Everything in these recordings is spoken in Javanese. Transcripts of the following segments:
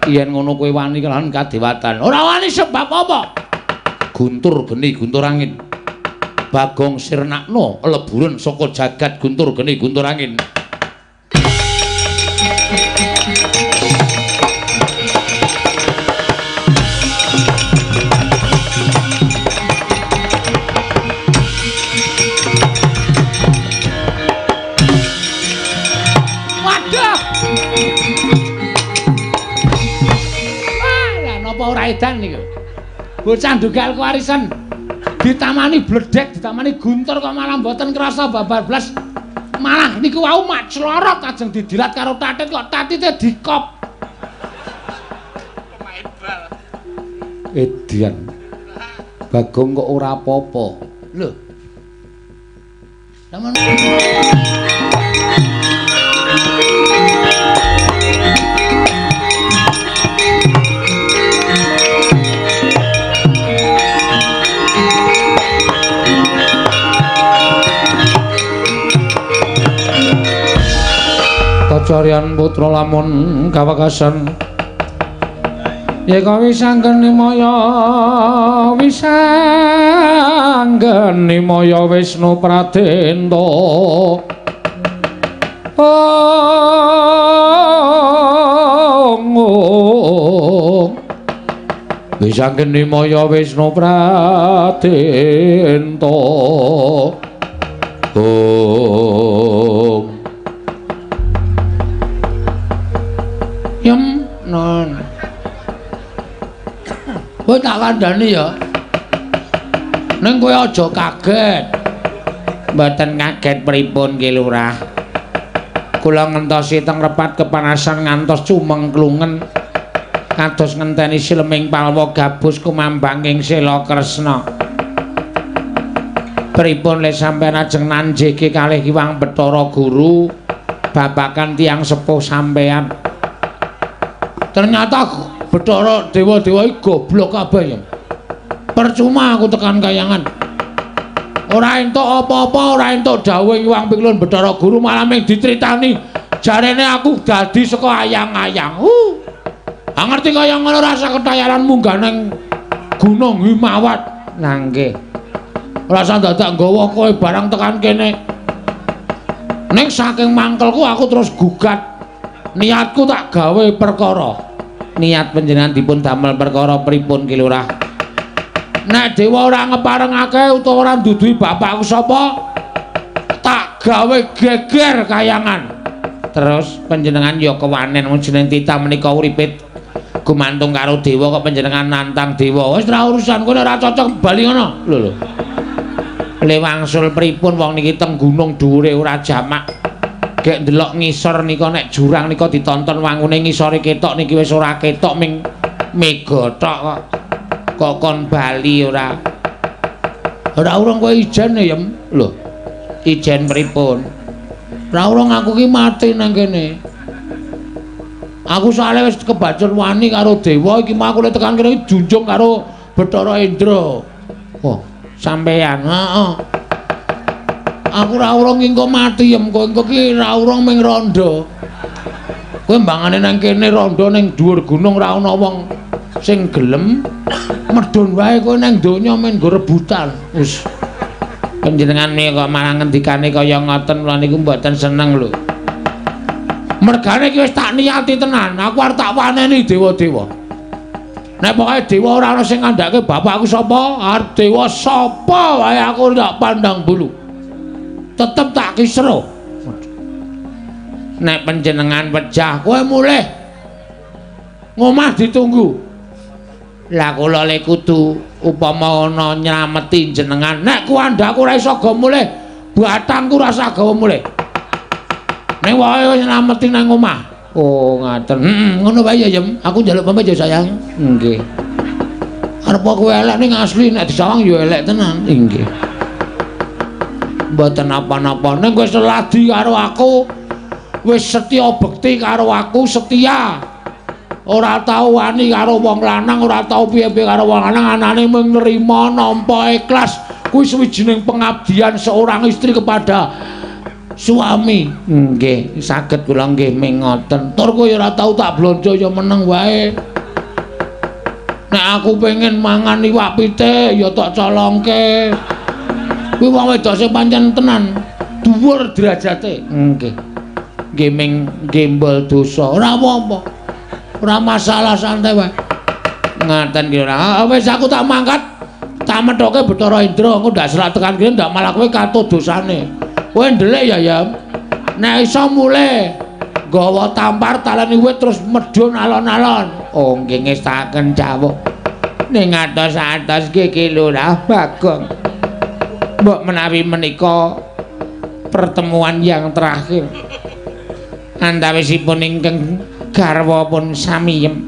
Yen ngono kowe wani kelawan kadewatan. Ora wani sebab apa? Guntur geni guntur angin. Bagong sirnakno leburen saka jagat guntur geni guntur angin. Waduh. Wah, lah napa ora edan niku? Bocah ndugal kewarisan ditamani bledek, ditamani guntur kok malah mboten krasa babar blas. Malah niku wau mak clorot ajeng didilat karo tatit kok tatite dikop. Edian. Bagong kok ora apa-apa. Lho. Sampeyan kacarian putra lamun kawekasan yeka wisanggeni maya wisanggeni maya Wisnu Pradenta. Ong wisanggeni maya Wisnu Pradenta. Om Yem non. Kowe tak kandhani ya. Ning kowe aja kaget. Mboten kaget pripun Ki Lurah. Kula ngentosi teng repat kepanasan ngantos cumengklungen. Kados ngenteni sileming palwa gabus kumambang ing Sela Kresna. Pripun le sampeyan ajeng nanjiki kalih Hyang Bathara Guru babakan tiyang sepuh sampeyan. Ternyata Bathara dewa-dewa iki goblok kabeh ya. Percuma aku tekan kayangan. Ora entuk apa-apa, ora entuk dawuh Hyang Piklun Bathara Guru malah mung dicritani jarene aku dadi saka ayang-ayang. Ah ngerti kaya ngono rasa ketayaran munggah nang Gunung Himawat. Lah nggih. Rasa dadak nggawa kowe barang tekan kene. Ning saking mangkelku aku terus gugat. Niatku tak gawe perkara. Niat panjenengan dipun damel perkara pripun Ki Lurah? Nek dewa ora ngeparengake utawa ora nduduhi bapakku sapa, tak gawe geger kayangan. Terus panjenengan ya kewanen wong jeneng titah menika uripe gumantung karo dewa kok panjenengan nantang dewa. Wis ora urusan kowe ora cocok bali ngono. Lho lho. Le wangsul pripun wong niki teng gunung dhuwure ora jamak. Gek ndelok ngisor nika nek jurang nika ditonton wangune ngisore ketok niki wis ora ketok ming mega tok kok. Kok kon bali ora. Ora urung kowe ijen ya, Yem. Lho. Ijen pripun? Ora urung aku ki mati nang kene. Aku soalé wis kebacut wani karo dewa iki mau aku tekan kene iki junjung karo Bathara Indra. Oh, sampeyan. Heeh. Aku ora urung engko mati yem kowe engko ki ora urung ming rondo. Kowe mbangane nang kene rondo ning dhuwur gunung ora ana wong sing gelem medhun wae kowe nang donya men nggo rebutan. Wis panjenengan kok malah ngendikane kaya ngoten kula niku mboten seneng lho. Mergane iki wis tak niati tenan, aku arep tak waneni dewa-dewa. Nek pokoke dewa ora ana sing ngandhake bapakku sapa, arep dewa sapa wae aku ndak pandang bulu. Tetep tak kisro. Nek panjenengan pejah kowe mulih ngomah ditunggu. Lah kula le kudu upama ana nylameti jenengan. Nek kuandhaku ora iso go mulih, batangku ora usah gawa mulih. Ning wae wis nylameti nang omah. Oh, ngaten. Heeh, ngono wae ya, Yem. Aku njaluk pamit ya, sayang. Nggih. Arep kowe elek ning asli nek disawang ya elek tenan. Nggih. Mboten napa-napa. Ning kowe seladi karo aku, wis setya bekti karo aku, setia. Ora tau wani karo wong lanang, ora tau piye-piye karo wong lanang, anane mung nrima nampa ikhlas. Kuwi suwijining pengabdian seorang istri kepada suami. Nggih, saged kula nggih mengoten. Tur kowe ya ora tau tak blonjo ya meneng wae. Nek aku pengen mangan iwak pitik ya tak colongke. Kuwi wong wedok sing pancen tenan dhuwur derajate. Nggih. Nggih ming gembol dosa. Ora apa-apa. Ora masalah, santai wae. Ngaten ki ora. Wis aku tak mangkat. Tak methoke Bathara Indra, engko ndak serak tekan kene ndak malah kowe katut dosane. Kowe ndelik ya, ya. Nek iso mulih nggawa tampar taleni wit terus medhun alon-alon. Oh nggih ngestaken jawuk. Ning atos-atos nggih Ki Lurah Bagong. Mbok menawi menika pertemuan yang terakhir. Antawisipun ingkang garwa pun samiyem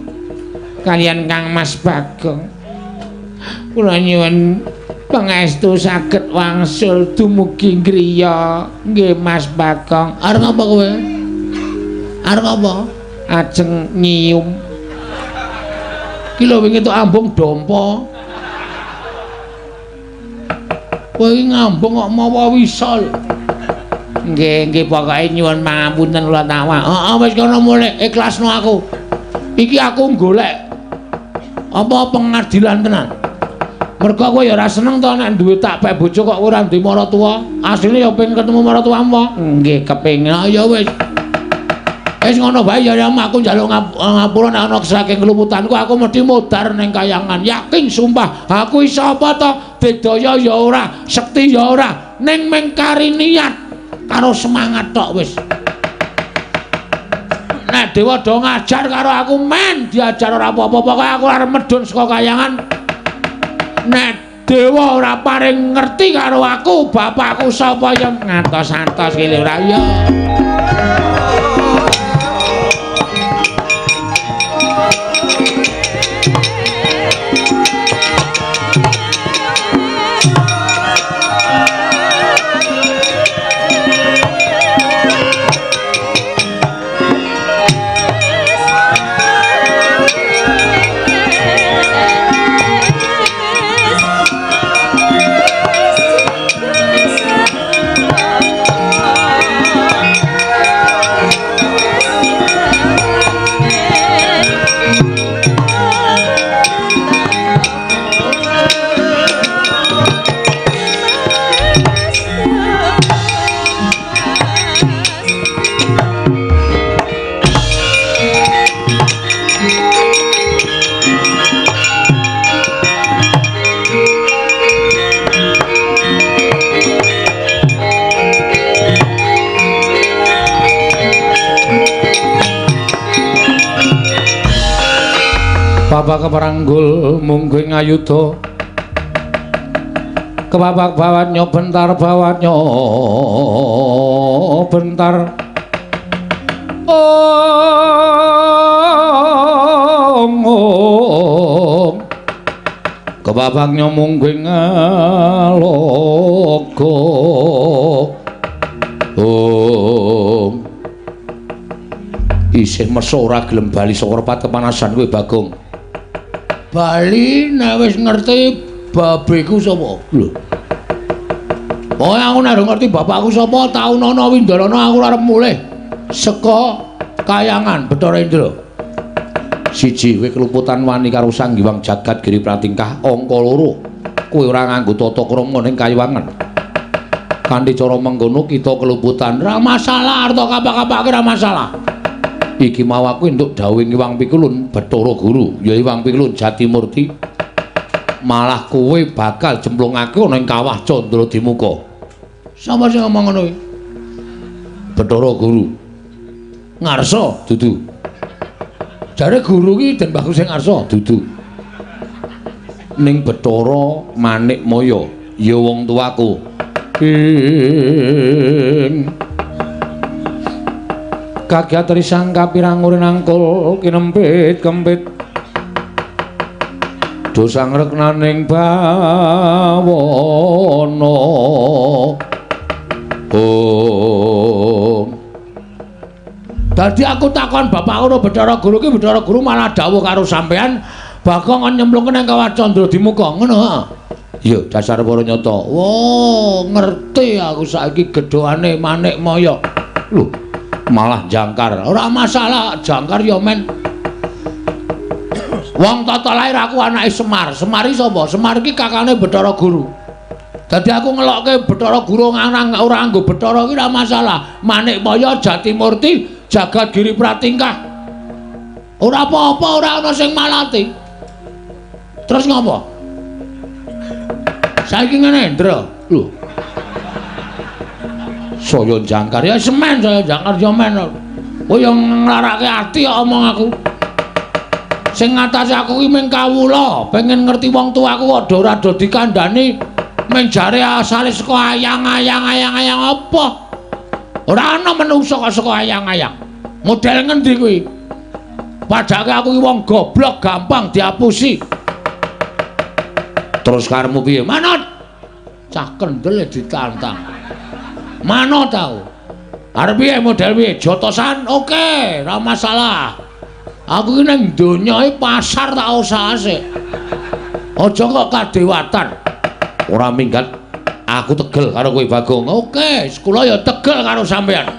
kaliyan Kang Mas Bagong. Kula nyuwun pangestu saged wangsul dumugi griya nggih Mas Bagong. Arep apa kowe? Arep apa? Ajeng nyium. Ki lho wingi tok ambung dompa. Kowe iki ngambung kok mawa wisa lho. Nggih, nggih pokoke nyuwun pangapunten kula tawak. Heeh wis kono mulih ikhlasno aku. Iki aku golek apa pengadilan tenan. Mergo kowe ya ora seneng to nek duwe tak pek bojo kok ora duwe maratuwa. Asline ya pengen ketemu maratuwamu. Nggih, kepengin. Ah ya wis. Wis ngono bae ya aku njaluk ngapura nek ana saking keluputanku aku mesti modar ning kayangan. Yakin sumpah, aku iso apa to? Bedaya ya ora, sekti ya ora, ning mung kari niat karo semangat tok wis. Nek dewa do ngajar karo aku men diajar ora apa-apa, pokoke aku arep medhun saka kayangan. Nek dewa ora paring ngerti karo aku, bapakku sapa ya ngantos-antos ki lho ora ya. Bapak keperanggul mungguing ayuda kepapak bawat nyobentar bawat nyobentar om om kepapak nyomungguing alogo om isih meso ora gelem bali saka repat kepanasan kowe Bagong. Bali nek wis ngerti babeku sapa lho. Pokoke aku nek ngerti bapakku sapa taunana windalana aku arep mulih saka kayangan Bathara Indra. Siji kowe keluputan wani karo Sang Hyang Jagat Giri Pratingkah, angka loro kowe ora nganggo tata krama ning kayuwangan. Kanthi cara mengkono kita keluputan ora masalah, arta kapak-kapake ora masalah. Iki mau aku entuk dawuh Hyang Pikulun Bathara Guru, ya Hyang Pikulun Jatimurti. Malah kowe bakal jemplungake ana ing kawah Candra Dimuka. Sapa sing ngomong ngono kuwi? Bathara Guru. Ngarsa dudu. Jare guru ki den bagus sing ngarsa dudu. Ning Bathara Manikmaya ya wong tuaku. Ing kagiat risang kapirang urinangkul kinempit kempit dosa ngreknaning bawana. Oh. Dadi aku takon bapakku karo Bathara Guru ki Bathara Guru malah dawuh karo sampean Bagong kon nyemplungke nang kawah Candra Dimuka ngono heeh. Ya dasar para nyata. Wah, ngerti aku saiki gedhokane Manikmaya. Lho, malah jangkar. Ora masalah, jangkar ya men. Wong tata lahir aku anake Semar. Semar iki sapa? Semar iki kakane Bathara Guru. Dadi aku ngelokke Bathara Guru ngarang ora nganggo Bathara iki ora masalah. Manikmaya Jatimurti Jagat Giri Pratingkah. Ora apa-apa, ora ana sing malati. Terus ngopo? Saiki ngene, Ndra. Lho. Saya jangkar ya semen, saya jangkar ya men. Kowe yo nglarake ati kok omong aku. Sing ngatasi aku ki mung kawula, pengen ngerti wong tuaku kok do ora do dikandhani mung jare asale saka ayang-ayang ayang-ayang apa? Ora ana menungsa kok saka ayang-ayang. Model ngendi kuwi? Padake aku ki wong goblok gampang diapusi. Terus karepmu piye? Manut. Cah kendel ditantang. Manut tau. Arep piye model piye? Jotosan oke, ora masalah. Aku ki ning donya iki pasar tak usahase. Aja kok kadewatan. Ora minggat. Aku tegel karo kowe Bagong. Oke, kula ya tegel karo sampean.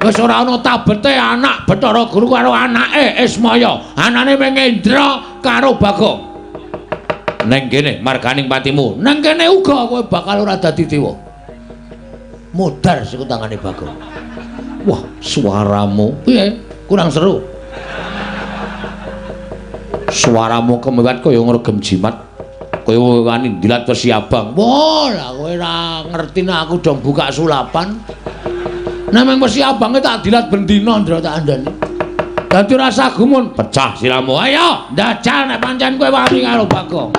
Wis ora ana tabete anak Bathara Guru karo anake Ismaya. Anane mung Indra karo Bagong. Neng kene marganing patimu. Neng kene uga kowe bakal ora dadi dewa. Modar siku tangane Bagong. Wah, suaramu piye? Kurang seru. Suaramu kemewat kaya ngregem jimat. Kaya wani ndilat wesi abang. Wah, lah kowe ora ngerti nek aku dong buka sulapan. Nek mung wesi abange tak dilat bendina Ndra tak andani. Dadi ora usah gumun, pecah siramu. Ayo, ndajal nek pancen kowe wani karo Bagong.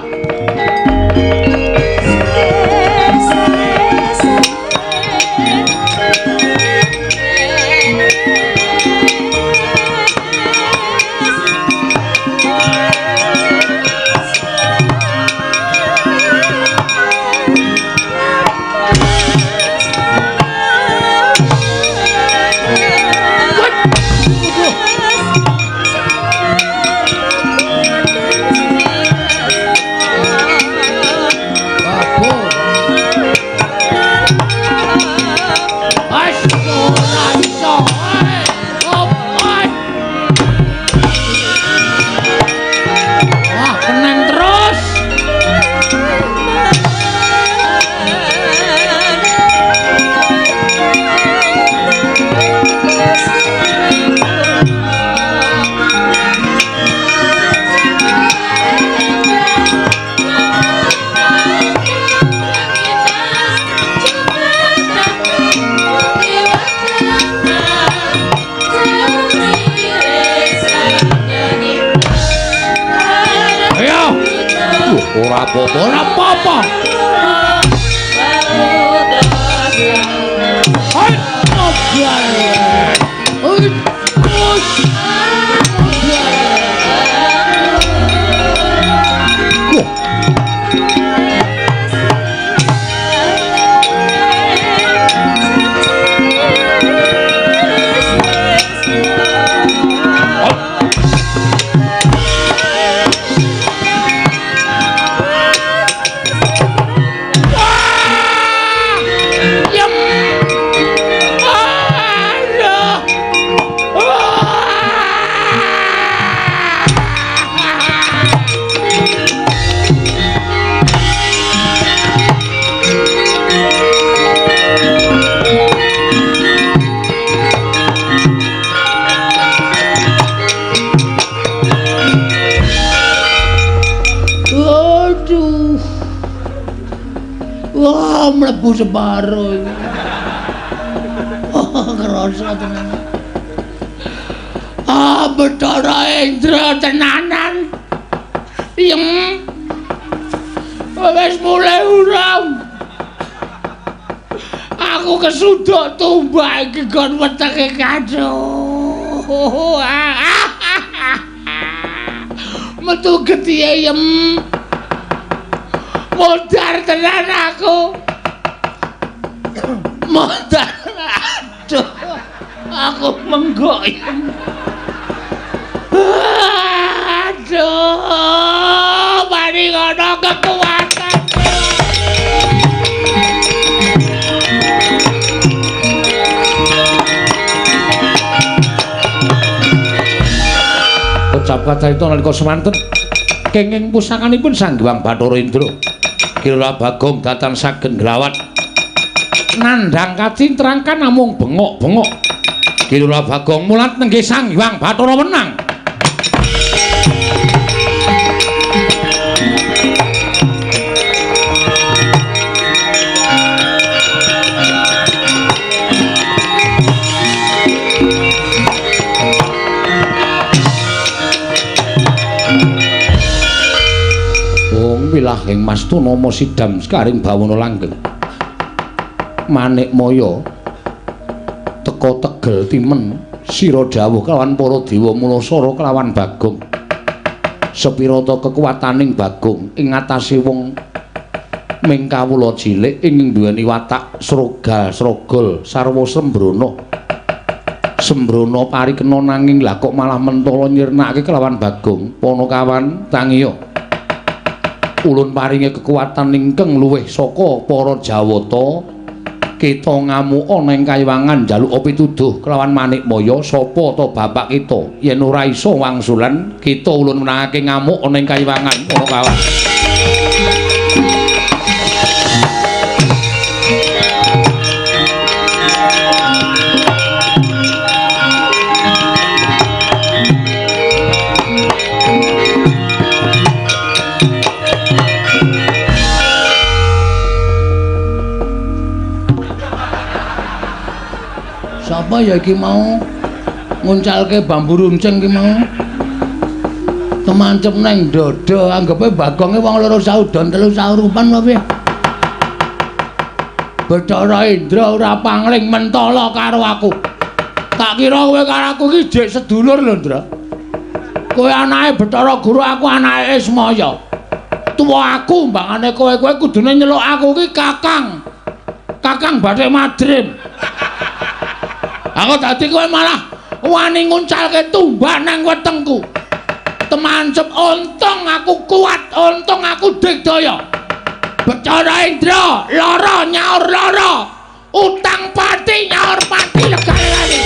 Ora apa-apa, ora apa-apa. Wah, mlebu separo iki. Oh, kerasa tenan. Ah, Bathara Indra tenanan. Yem. Wis mulai urung. Aku kesuduk tumbak iki gon wetenge kaduh. Metu getihe yem. Modar tenan aku. Modar. Aduh. Aku menggok. Aduh. Mari ngono kekuatan. Bab kacarita nalika semanten kenging pusakanipun Sang Hyang Bathara Indra. Kilura Bagong datan saged nglawat nandhang kacintrang kan namung bengok-bengok. Kilura Bagong mulat nenggih Sang Hyang Bathara wenang. Wilahing Mastuna sidam sekaring bawana langgeng. Manikmaya teka tegel timen sira dawuh kelawan para dewa mulasara kelawan Bagong. Sepirata kekuwataning Bagong ing ngatasé wong ming kawula cilik ing duweni watak srogal-srogol sarwa sembrana. Sembrana parikena nanging lah kok malah mentala nyirnake kelawan Bagong. Panakawan tangiya. Ulun paringi kekuatan ingkang luwih saka para Jawata. Kita ngamuk ana ing kayiwangan njaluk pituduh kelawan Manikmaya sapa ta bapak kita yen ora iso wangsulan kita ulun menangake ngamuk ana ing kayiwangan Panakawan. Sapa ya iki mau nguncalke bambu runcing iki mau kemancep nang dada anggepe Bagonge wong loro saudon telu saurupan apa piye. Bathara Indra ora pangling mentala karo aku. Tak kira kowe karo aku iki jek sedulur lho Ndra. Kowe anake Bathara Guru, aku anake Ismaya. Tuwa aku mbangane kowe, kowe kudune nyeluk aku iki Kakang. Kakang Bathik Madrim. Aku dadi kowe malah wani nguncalke tumbak nang wetengku. Temancep untung aku kuat, untung aku digdaya. Bathara Indra lara nyaur lara, utang pati nyaur pati legane lali.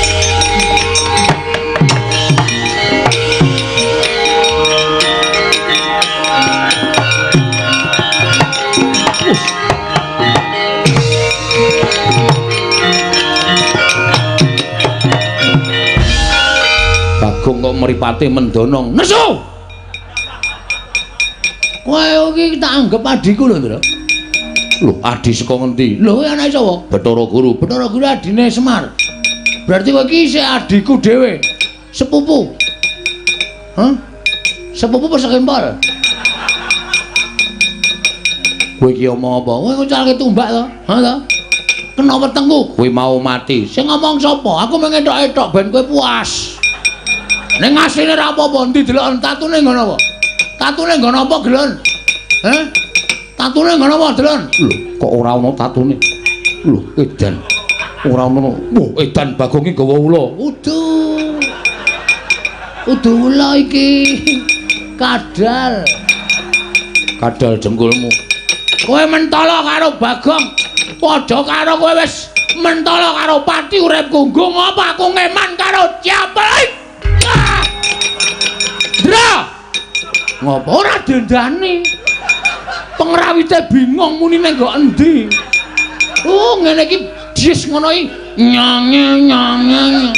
Bagong kok mripate mendonong nesu. Kowe iki tak anggep adhiku lho, Ndra. Lho, adhi saka ngendi? Lho, kowe anake sapa? Bathara Guru. Bathara Guru adine Semar. Berarti kowe iki isih adhiku dhewe. Sepupu. Hah? Sepupu apa sekempol? Kowe iki omong apa? Kowe nguncalke tumbak to? Ha to? Kena wetengku, kowe mau mati. Sing ngomong sapa? Aku mung etok-etok ben kowe puas. Ning asline ora apa-apa, endi deloken tatune nggon apa? Tatune nggon apa, Gelon? Heh? Tatune nggon apa, Delon? Lho, kok ora ana tatune? Lho, edan. Ora ana. Wah, edan Bagong iki gawa ula. Udu. Udu ula iki. Kadal. Kadal jengkulmu. Kowe mentala karo Bagong. Padha karo kowe wis mentala karo pati uripku. Nggo ngapa aku ngeman karo Ciapel? Ndra. Ngopo ora dendani? Pengrawite bingung muni ning nggo endi. Oh, ngene iki jis ngono iki nyange nyange.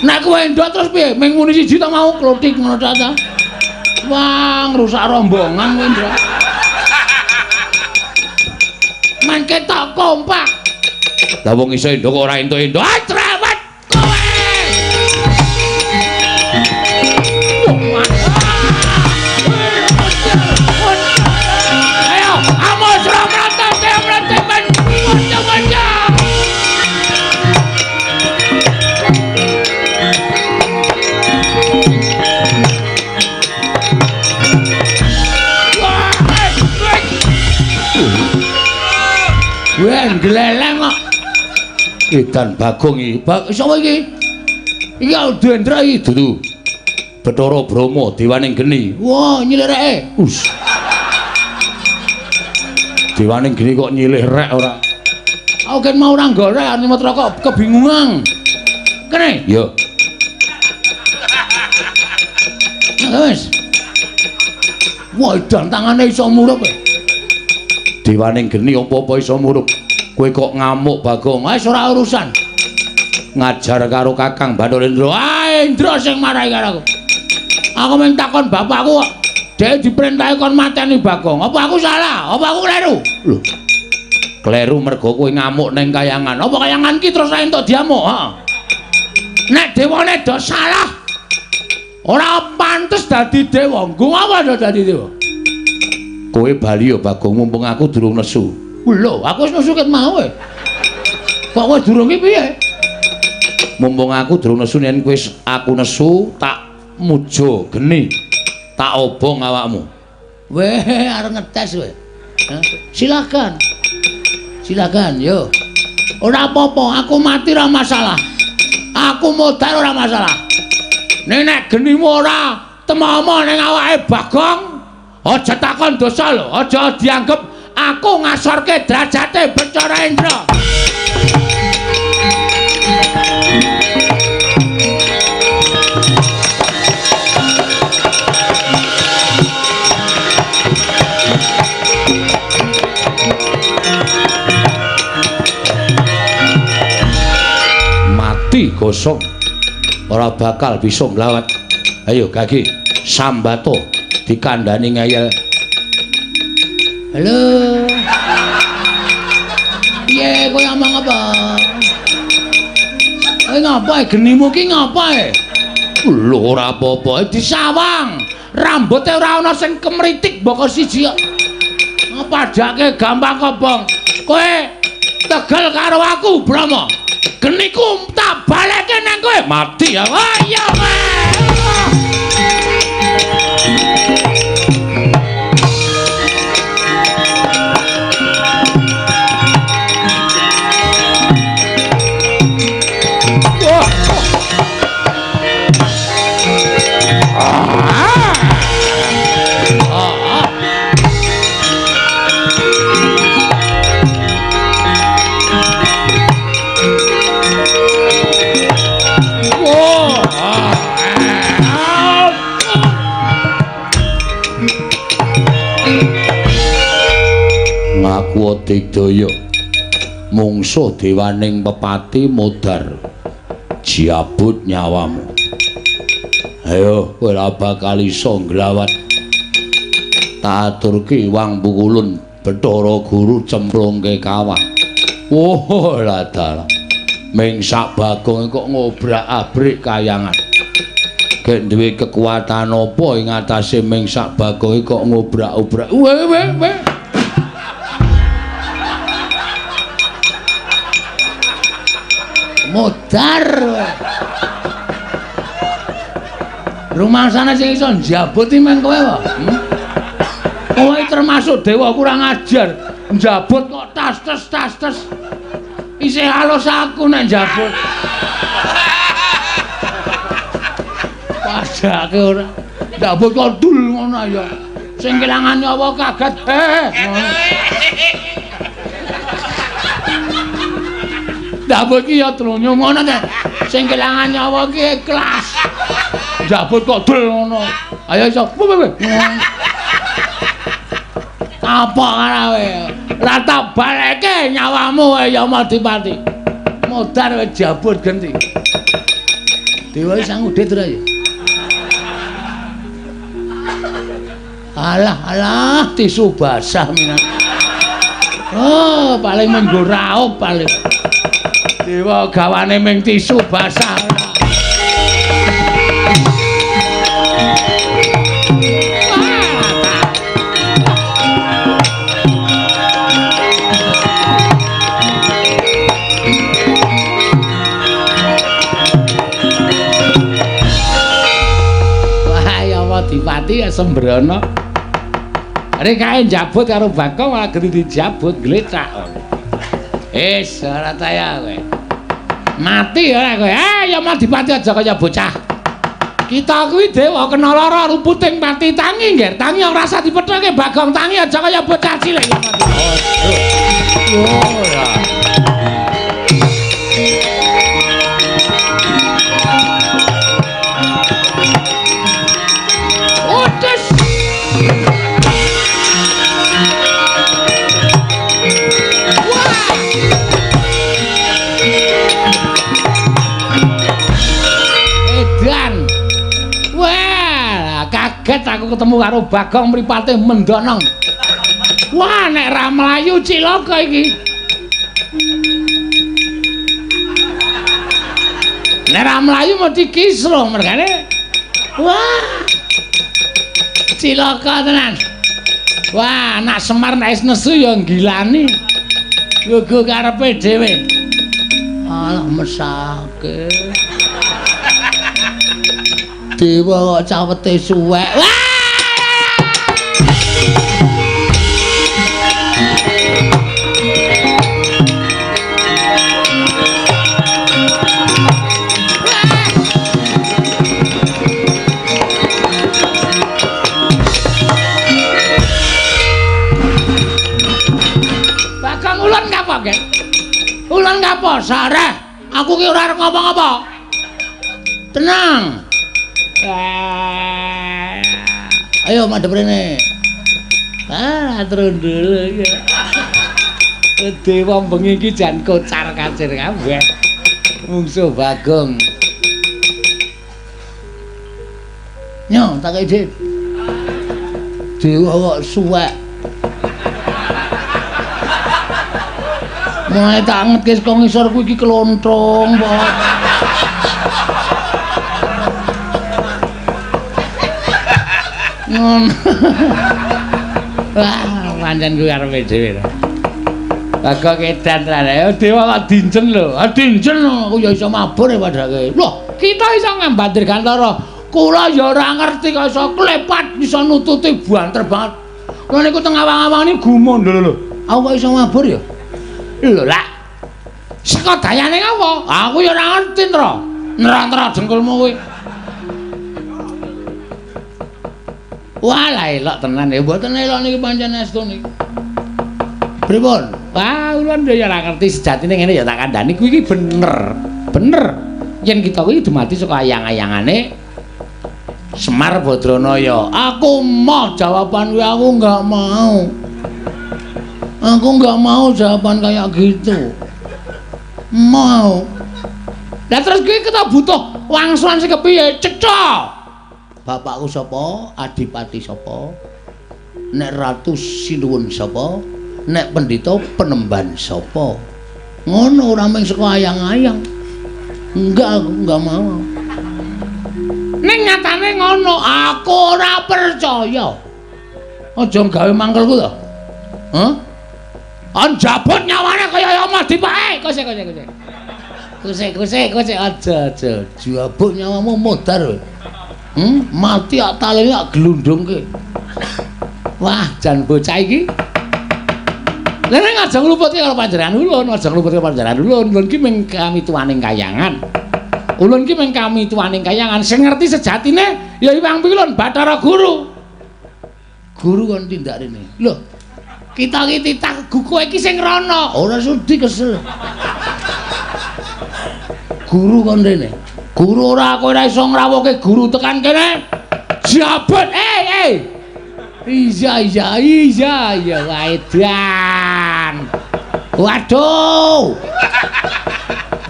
Nek kowe endok terus piye? Ming muni siji ta mau klothik ngono ta ta. Wah, ngrusak rombongan kowe, Ndra. Men ketok kompak. Lah wong iso endok kok ora entuk-entuk. Ah, cerewet kowe. Ayo, amos ramrata ramrata men. Macam-macam. Wah, gleleng kok. Edan Bagong iki. Sapa iki? Iki Dendra iki dudu. Bathara Brahma dewaning geni. Wah, nyilih reke. Us. Dewaning geni kok nyilih rek ora. Aku kan mau ora golek arep nyemot rokok kebingungan. Kene? Ya. Wis. Wah, edan tangane iso murup. Dewaning geni apa-apa iso murup. Kowe kok ngamuk Bagong? Wis ora urusan. Ngajar karo Kakang Bathara Indra. Ah, Indra sing marahi karo aku. Aku mung takon bapakku kok. Dhek diperintahi kon mateni Bagong. Apa aku salah? Apa aku kleru? Lho. Kleru mergo kowe ngamuk ning kayangan. Apa kayangan ki terus entuk diamuk? Heeh. Nek dewane do salah, ora pantes dadi dewa. Nggo apa do dadi dewa? Kowe bali ya Bagong, mumpung aku durung nesu. Lho, aku wis nesu ket mau e. Kok kowe durung ki piye? Mumpung aku durung nesu, yen kowe aku nesu tak mujo geni. Tak obong awakmu. Weh, arep ngetes kowe. Silakan. Silakan, yo. Ora apa-apa, aku mati ora masalah. Aku modar ora masalah. Nek genimu ora temomo ning awake Bagong, aja takon dosa lho, aja dianggep aku ngasorke derajate Bathara Indra. Mati gosong, ora bakal bisa nglawat. Ayo Gagi, sambato dikandani ngeyel. Halo. Piye kowe ngomong apa? Kowe ngapa genimu ki ngapa e? Lho ora apa-apa, disawang. Rambuté ora ana sing kemritik mboko siji kok. Padake gampang kobong. Kowe tegel karo aku, Brahma. Geniku tak baleke nang kowe. Mati ya. Wah iya kowe. Ngaku digdaya mungsuh dewaning pepati modar jabut nyawamu. Ayo kowe ora bakal iso nglawat. Tak aturke wang pukulun Bathara Guru cemplungke kawah. Oh lah dalah. Ming sak Bagong kok ngobrak-abrik kayangan. Gek duwe kekuatan apa ing atase ming sak Bagong kok ngobrak-obrak. Weh weh weh. Modar. Rumangsane sing iso njabut iki meng kowe wae. Kowe termasuk dewa kurang ajar. Njabut kok tas-tes tas-tes. Isih halus aku nek njabut. Padake ora. Njabut kok dul ngono ya. Sing kelangan nyawa kaget. Njabut ki ya trunyo ngono ta. Sing kelangan nyawa ki ikhlas. Njabut kok dul ngono. Ayo iso. Apa karawe? Ora tak baleke nyawamu Yamadipati. Modar wis jabut genti. Dewa sang udit ora ya? Alah alah tisu basah minan. Oh, paling menggo raup paling. Dewa gawane ming tisu basah. Wah, Yamadipati ya sembrono. Rek kae njabut karo Bagong malah genti dijabut glecak. Wis ora taya kowe. Mati ora kowe. Eh Yamadipati aja kaya bocah. Kita kuwi dewa kena lara ruputing pati tangi ngger. Tangi ora usah dipethoke Bagong tangi aja kaya bocah cilik Yamadipati. Ora. Kaget aku ketemu karo Bagong mripate mendonong. Wah, nek ra mlayu cilaka iki. Nek ra mlayu mesti kisruh mergane. Wah. Cilaka tenan. Wah, anak Semar nek wis nesu ya nggilani. Gugu karepe dhewe. Alah mesake. Dewa kok cawete suwek. Wah! Bagong ulun ngapa, Gek? Ulun ngapa? Sareh, aku ki ora arep ngapa-ngapa. Tenang. Ayo madhep rene. Ah, trundul iki. Dewa bengi iki jan kocar-kacir kabeh. Mungsuh Bagong. Nyo, tak kei dit. Dewa kok suwek. Mulai tak angetke saka ngisor kuwi iki klontrong kok. Ngono. Wah, pancen kuwi arepe dhewe. Bagong edan tenan. Ayo dewa kok dinjen lho. Ah dinjen aku ya iso mabur e padake. Loh, kita iso ngambat dirgantara. Kula ya ora ngerti kok iso klepat iso nututi banter banget. Kula niku teng awang-awang niku gumun lho lho. Aku kok iso mabur ya? Lho lah. Saka dayane ngapa? Aku ya ora ngerti, Nra. Nra-nra dengkulmu kuwi. Wah, lah elok tenan ya. Mboten elok niki pancen estu niki. Pripun? Wah, ulun ya ora ngerti sejatine ngene ya tak kandhani kuwi iki bener. Bener. Yen kita kuwi dumadi saka ayang-ayangane Semar Badranaya. Aku moh jawaban kuwi, aku enggak mau. Aku enggak mau jawaban kayak gitu. Mau. Lah terus kuwi kita butuh wangsulan sing kepiye? Cetha. Bapakku sapa? Adipati sapa? Nek ratu sinuwun sapa? Nek pendhita penemban sapa? Ngono ora mung saka ayang-ayang. Enggak, aku enggak mau. Ning nyatane ngono, aku ora percaya. Aja gawe mangkelku to. Hah? Anjabut nyawane kaya omah dipake. Kose kose kose. Kose kose kose aja aja. Jabut nyawamu modar kowe. Mati ak talene ak glundungke. Wah, jan bocah iki. Lah nek aja ngluputke karo panjenengan ulun, aja ngluputke panjenengan ulun. Ulun ki mung kamituwaning kayangan. Ulun ki mung kamituwaning kayangan. Sing ngerti sejatine ya Hyang Pilun Bathara Guru. Guru kon tindak rene. Lho, kita iki titah kowe iki sing rono. Ora sudi kesel. Guru kon rene. Guru ora kowe ora iso ngrawuhke guru tekan kene. Jabut. Eh. Iya iya iya iya waedan. Waduh.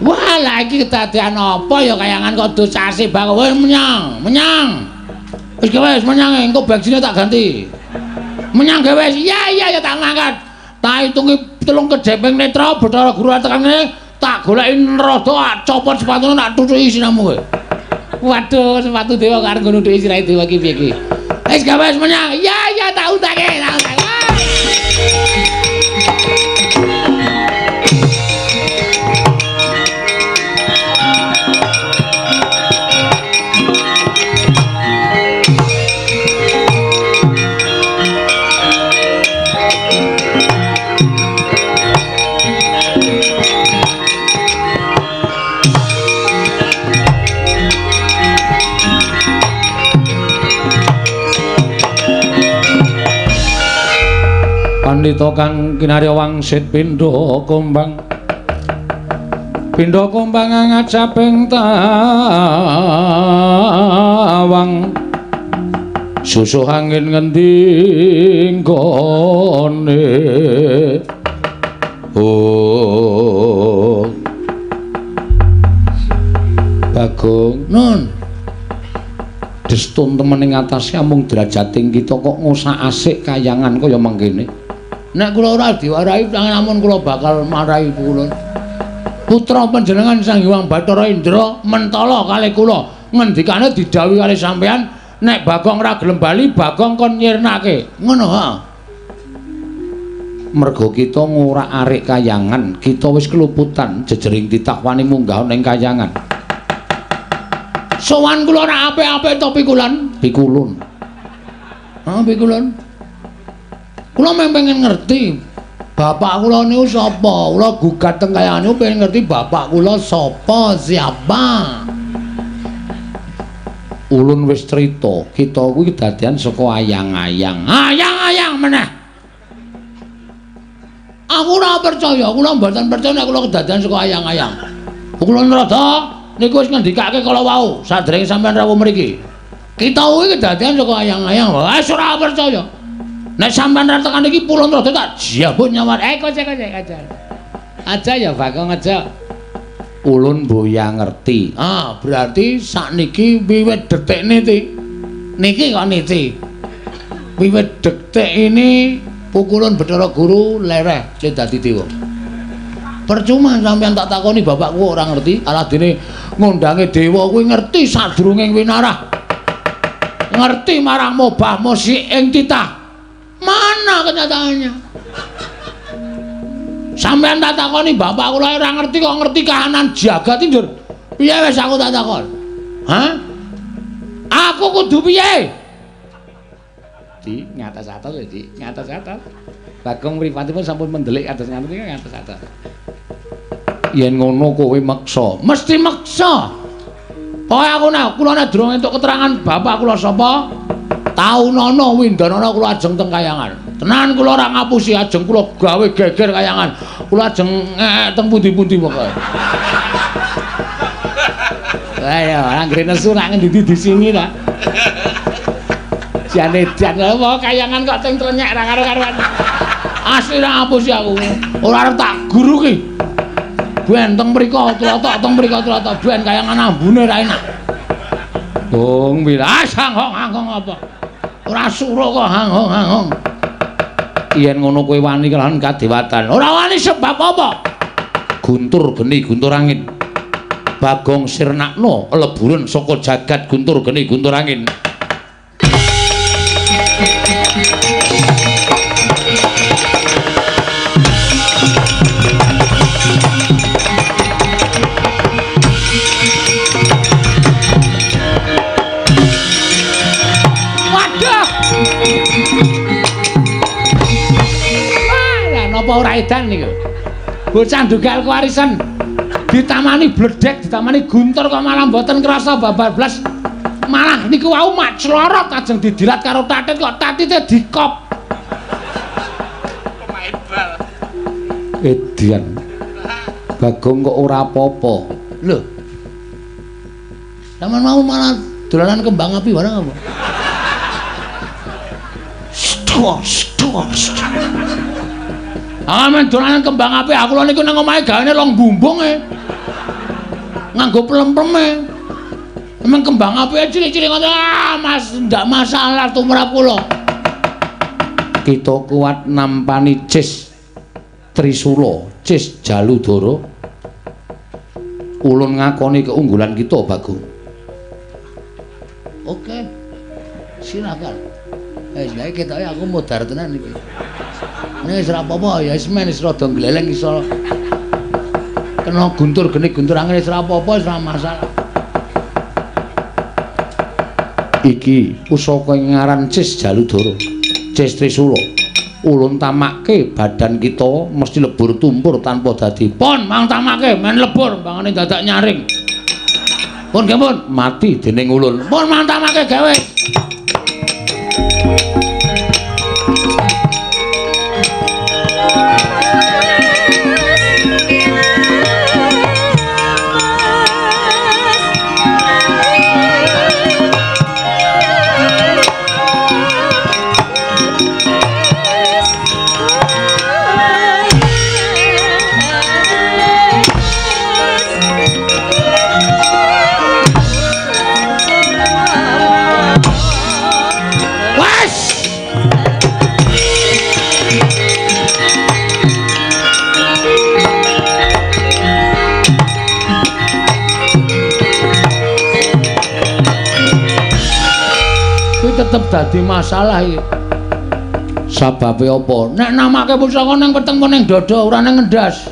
Wah, lah iki kedadean apa ya kayangan kok dosase Bagong. Wis menyang, menyang. Wis wis menyang engko bagsine tak ganti. Menyang gawe wis. Iya iya ya tak mangkat. Tak hitungi 3 kedheping netra Bathara Guru tekan kene tak goleki rada copot sepatune tak tutuki siramu kowe. Waduh, sepatu dewa karo nggo nutuki sirahe dewa iki piye iki? Wis gawe wis menyang. Iya iya tak utake, tak utake. Pandhita kang kinarya wangsit pindha kumbang. Pindha kumbang ngajaping tawang. Susuh angin ngendi nggone. Oh. Bagong nun. Destun temen ing atase amung derajating kita kok ngosak-asik kayangan kaya mangkene. Nek kula ora diwarahi namun kula bakal marahi kula. Putra panjenengan Sang Hyang Bathara Indra mentala kalih kula. Ngendikane didhawuhi kalih sampean nek Bagong ora gelem bali Bagong kon nyirnake. Ngono ha. Merga kita ngorak-arik kayangan, kita wis keluputan jejering titah wani munggah ning kayangan. Sowan kula ora apik-apik to pikulan? Pikulun. Ha pikulun. Kula mung pengen ngerti bapak kula niku sapa? Kula gugat teng kayangan niku pengen ngerti bapak kula sapa, siapa. Ulun wis crita, kita kuwi kedadian saka ayang-ayang. Ayang-ayang meneh. Aku ora percaya, kula mboten percaya nek kula kedadian saka ayang-ayang. Kula rada niku wis ngendikake kala wau, sadèrènge sampean rawuh mriki. Kita kuwi kedadian saka ayang-ayang. Wes ora percaya. Nek sampean ra tekan iki pulun rada tak jabut nyawa. Kocek aja. Aja ya Bagong aja. Ulun boya ngerti. Ah, berarti sakniki wiwit detik niki. Niki kok niki. Wiwit detik ini pukulun Bathara Guru lereh le dadi dewa. Percuma sampean tak takoni bapakku ora ngerti, aladene ngondange dewa kuwi ngerti sadurunge winarah. Ngerti marang mobah musik ing titah. Mana kenyataannya? Sampean tak takoni bapak kula ora ngerti kok ngerti kahanan jagat iki, Njur. Piye wis aku tak takon? Hah? Aku kudu piye? Di ngatas-atas ya, Di, ngatas-atas. Bagong mripatipun sampun mendelik atas ngaten iki ngatas-atas. Yen ngono kowe meksa, mesti meksa. Pokoke aku nek kula nek durung entuk keterangan bapak kula sapa, taunana windanana kula ajeng teng kayangan. Tenan kula ora ngapusi, ajeng kula gawe geger kayangan. Kula ajeng teng pundi-pundi pokoke. Ayo, anggere nesu nak ngendi disingi ta. Jane jan apa kayangan kok teng trenyek ra karo-karuan. Asli ra ngapusi aku. Ora arep tak guru ki. Ben teng mriko tlotok teng mriko tlotok ben kayangan ambune ra enak. Bung wilas hanghong-hanghong apa? Ora suruh kok hanghong-hanghong. Yen ngono kowe wani kelawan kadewatan. Ora wani sebab apa? Guntur geni guntur angin. Bagong sirnakno leburen saka jagat guntur geni guntur angin. Apa ora edan niku? Bocah ndugal kewarisan ditamani bledek, ditamani guntur kok malah mboten krasa babar blas. Malah niku wau mak clorot ajeng didilat karo tatit kok tatite dikop. Pemain bal. Edian. Bagong kok ora apa-apa. Lho. Sampeyan mau malah dolanan kembang api barang apa? Stok, stok, stok. Amen dolanan kembang api aku lho niku nang omahe gawane long bumbung e. Nganggo plem-pleme. Emang kembang api cilik-cilik ngono ah Mas ndak masalah tumrap kula. Kita kuat nampani Cis Trisula, Cis Jaludara. Ulun ngakoni keunggulan kita, Bagong. Oke. Silakan. Wis ketoke aku modar tenan iki. Nek wis ora apa-apa ya wis men wis rada gleleng iso kena guntur geni guntur angin wis ora apa-apa wis ora masalah. Iki pusaka ing ngaran Cis Jaludara, Cis Trisula. Ulun tamake badan kita mesti lebur tumpur tanpa dadi. Pon mang tamake men lebur mbangane dadak nyaring. Pun nggih pun mati dening ulun. Pun mang tamake gawe. Tetep dadi masalah iki. Sababe apa? Nek namake pusaka ning weteng apa ning dada ora ning ngendas.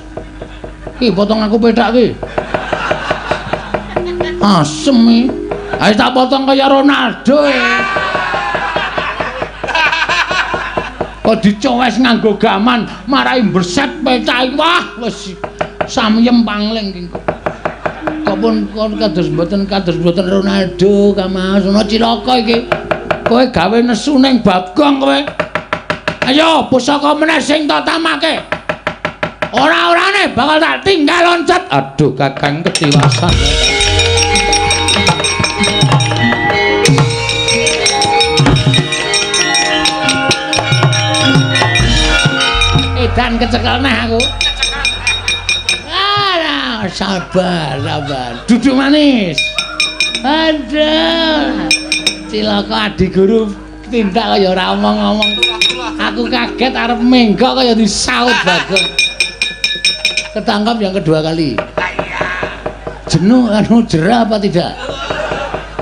Ki potong aku pethak ki. Asem iki. Ayo tak potong kaya Ronaldo. Kok dicowes nganggo gaman marai mbreset pethak. Wah, wis samyem pangling ki. Kok pun kon kados mboten Ronaldo Kang Mas. Ono cilaka iki. Kowe gawe nesu ning Bagong kowe. Ayo pusaka meneh sing tak tamake. Ora-orane bakal tak tinggal loncat. Aduh Kakang ketiwasan. Edan kecekel neh aku. Ah, sabar, sabar. Duduk manis. Aduh. Cilaka adi guru tindak kaya ora omong-omong. Aku kaget arep menggok kaya disaut Bagong. Ketangkap yang kedua kali. Jenuh anu jerah apa tidak?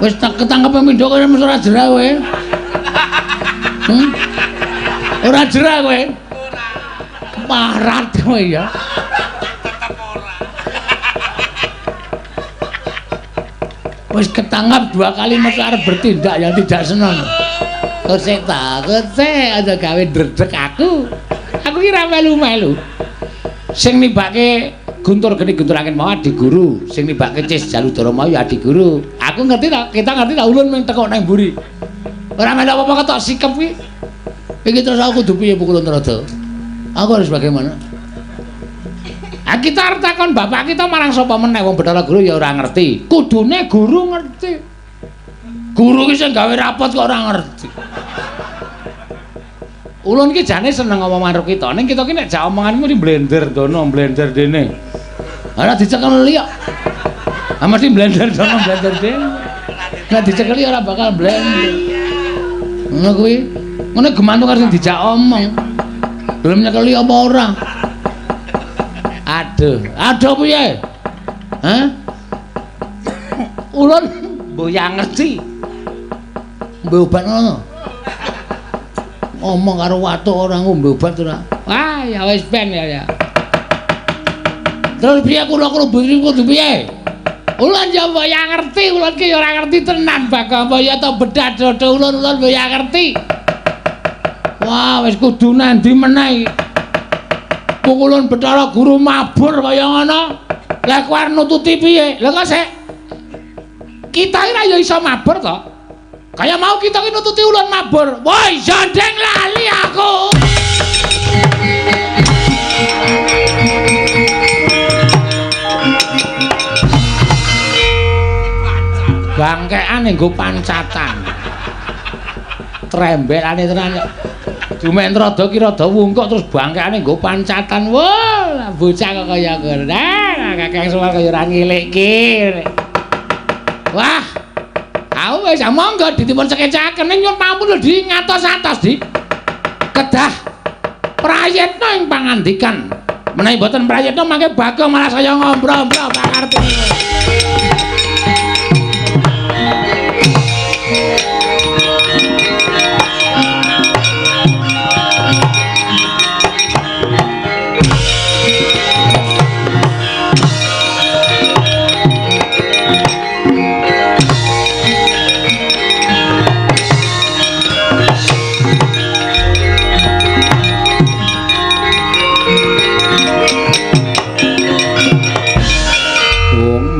Wis tak ketangkep pindho kaya mesti ora jerah kowe. Ora jerah kowe. Ora. Parat kowe ya. Tetep ora. Wis ketangkap dua kali mesti arep bertindak yang tidak senang. Kosek ta, kosek aja gawe ndredeg aku. Aku ki ra melu-melu. Sing nibake Guntur Geni Guntur Angin mau adi guru, sing nibake Cis Jaludara mau ya adi guru. Aku ngerti ta, kita ngerti ta ulun mung tekok nang mburi. Ora melu apa-apa ketok sikep ki. Iki terus aku kudu piye Pukulun Trada? Aku harus bagaimana? Ah kita arep takon bapak kita marang sapa meneh wong Bathara Guru ya ora ngerti. Kudune guru ngerti. Guru ki sing gawe rapot kok ora ngerti. Ulun ki jane seneng ngomong karo kita. Ning kita ki nek jak omongan mesti blender dono, blender dene. Ora dicekeli kok. Ah mesti blender dono, blender dene. Nek dicekeli ora bakal blender. Ngono kuwi. Ngono gemantung karo sing dijak omong. Gelem nyekeli apa ora? Aduh, aduh piye? Hah? Ulun mboyang ngerti. Ngombe obat ngono. Ngomong karo watuk ora ngombe obat ora. Wah, ya wis ben ya ya. Terus piye kula kudu piye? Ulun ya mboyang ngerti, ulun ki ya ora ngerti tenan Bagong ya ta bedah dodo ulun ulun mboyang ngerti. Wah, wis kudu nandi meneh iki. Pukulun Bathara Guru mabur kaya ngono. Lah kowe arep nututi piye? Lah kok sik kita ora ya iso mabur to? Kaya mau kita ki nututi ulun mabur. Woi, jandeng lali aku. Bangkean nggo pancatan. Trembelane tenan kok. Jumen rada ki rada wungkuk terus bangkeane nggo pancatan. Wah, bocah kok kaya ngono. Nah, Kakang Semar kaya ora ngilikke. Wah. Aku wis monggo dipun sekecaken ning nyuwun pampun lho di ngatos-atos di. Kedah prayitna ing pangandikan. Menawi mboten prayitna mangke Bagong malah saya ngombro-ombro pangarep.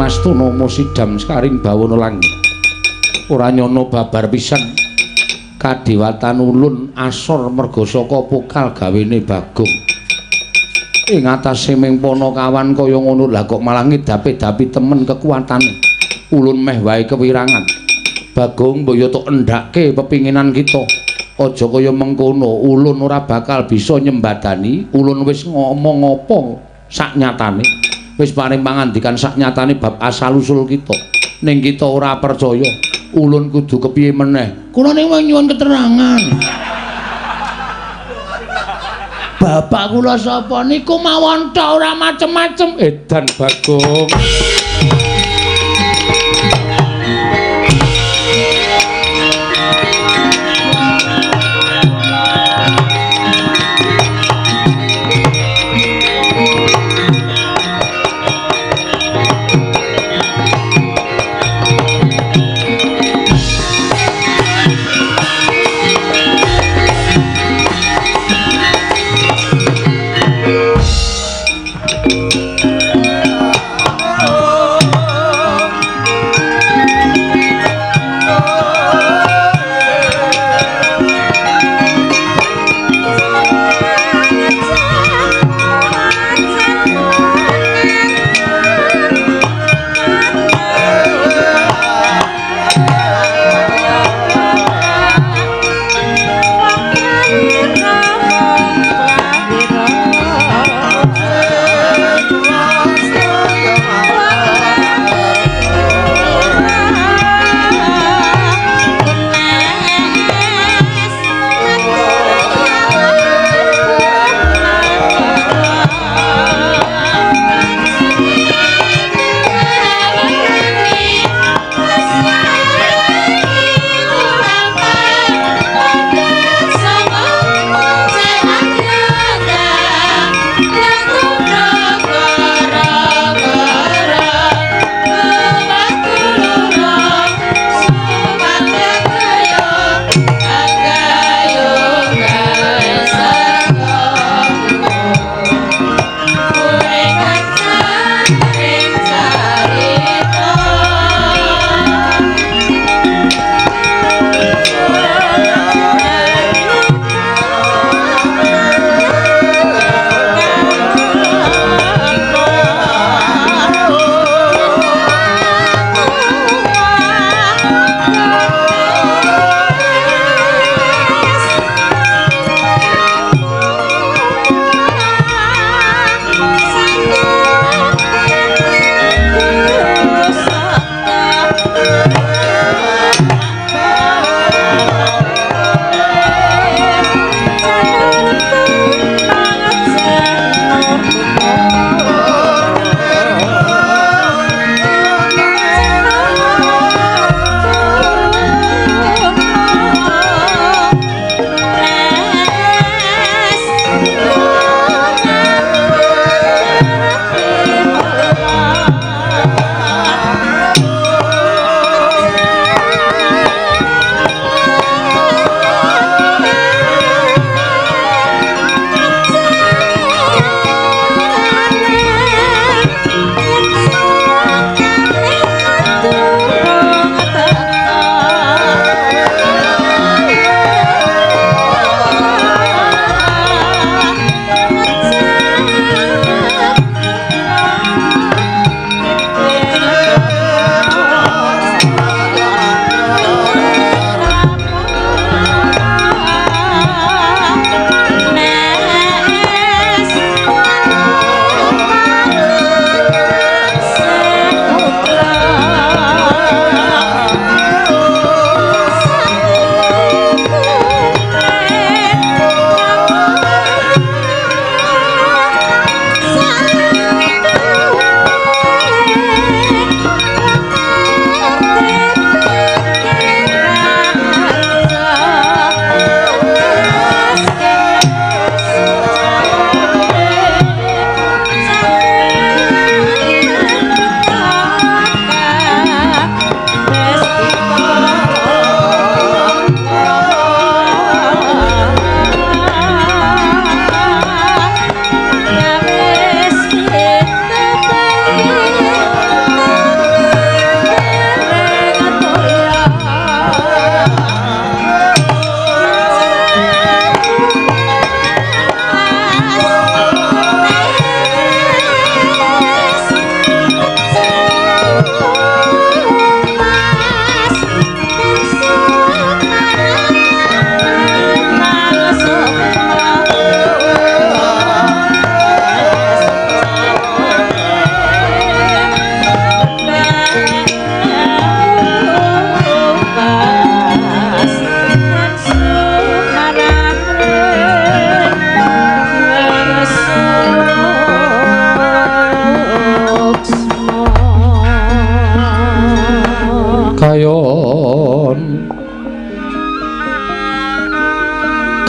Mastuna sidam sekaring bawana langit. Ora nyana babar pisan. Kadewatan ulun asor merga saka pokal gawene Bagong. Ing atase ming panakawan kaya ngono lah kok malah ngedapi-dapi temen kekuatane. Ulun meh wae kewirangan. Bagong mbok yo tok endhake pepinginan kita. Aja kaya mengkono, ulun ora bakal bisa nyembadani. Ulun wis ngomong apa sak nyatane. Wis paring pangandikan sak nyatane bab asal usul kita. Ning kita ora percaya. Ulun kudu kepiye meneh? Kula ning nyuwun keterangan. Bapak kula sapa niku mawon tok ora macem-macem. Edan Bagong.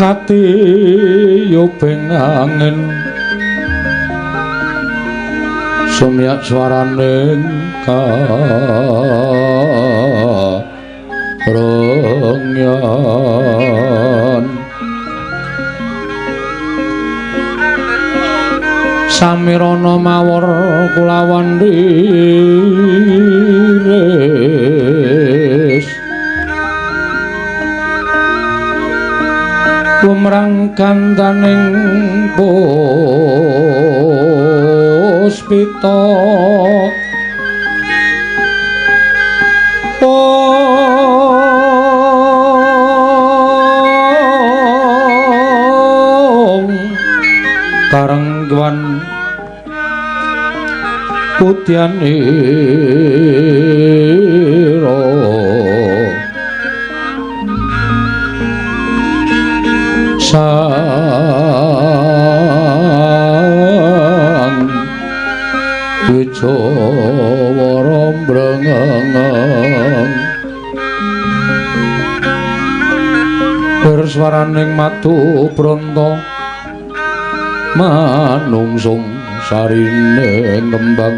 Katiyubing angin sumyak swaraning karengyan samirana mawar kulawan liris lumrang kandaning puspita ong karengwan putyanira sang Wijawara mbrengeng berswaraning madu bronto manungsung sarine kembang.